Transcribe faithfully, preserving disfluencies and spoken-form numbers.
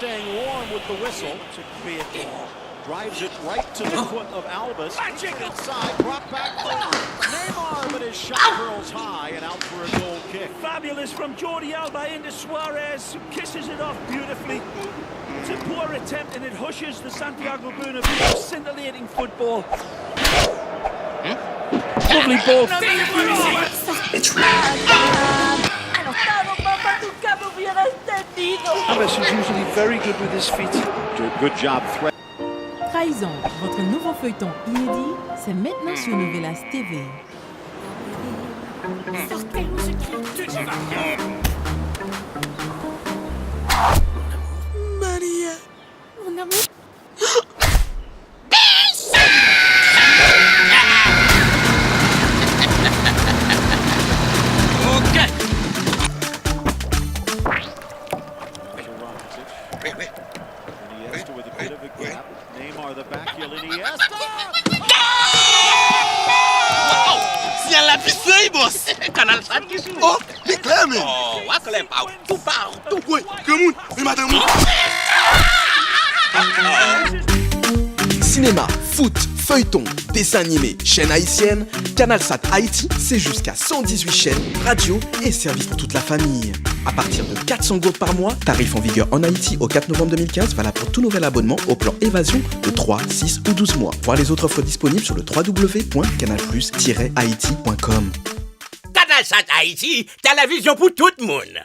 Staying warm with the whistle. Took it, drives it right to the foot of Alves. Inside, brought back for Neymar, but his shot curls high and out for a goal kick. Fabulous from Jordi Alba into Suarez, who kisses it off beautifully. It's a poor attempt and it hushes the Santiago Bernabeu. Scintillating football. Lovely ball. Alves is usually very good with his feet. Good job. Trahison, votre nouveau feuilleton inédit, c'est maintenant sur Novelas T V. Sortez, mon secret. Maria. Mon amour. Iniesta with a bit of a gap. Neymar, the back heel, Iniesta. Wow! Siyal la pise, bòs. Kanal sa ki sou. Oh, li klè, men. Oh, wa klè pa. Tou pa, tou kwe. Granmoun, men madanm ou. Sinema, foot, feuilleton, dessins animés, chaînes haïtiennes, Canal Sat Haïti, c'est jusqu'à cent dix-huit chaînes, radio et services pour toute la famille. À partir de quatre cents gourdes par mois, tarif en vigueur en Haïti au quatre novembre deux mille quinze, valable pour tout nouvel abonnement au plan Évasion de trois, six ou douze mois. Voir les autres offres disponibles sur le trois w w w point canal plus tiret haïti point com. Kanal Sat Haïti, télévision pour tout le monde.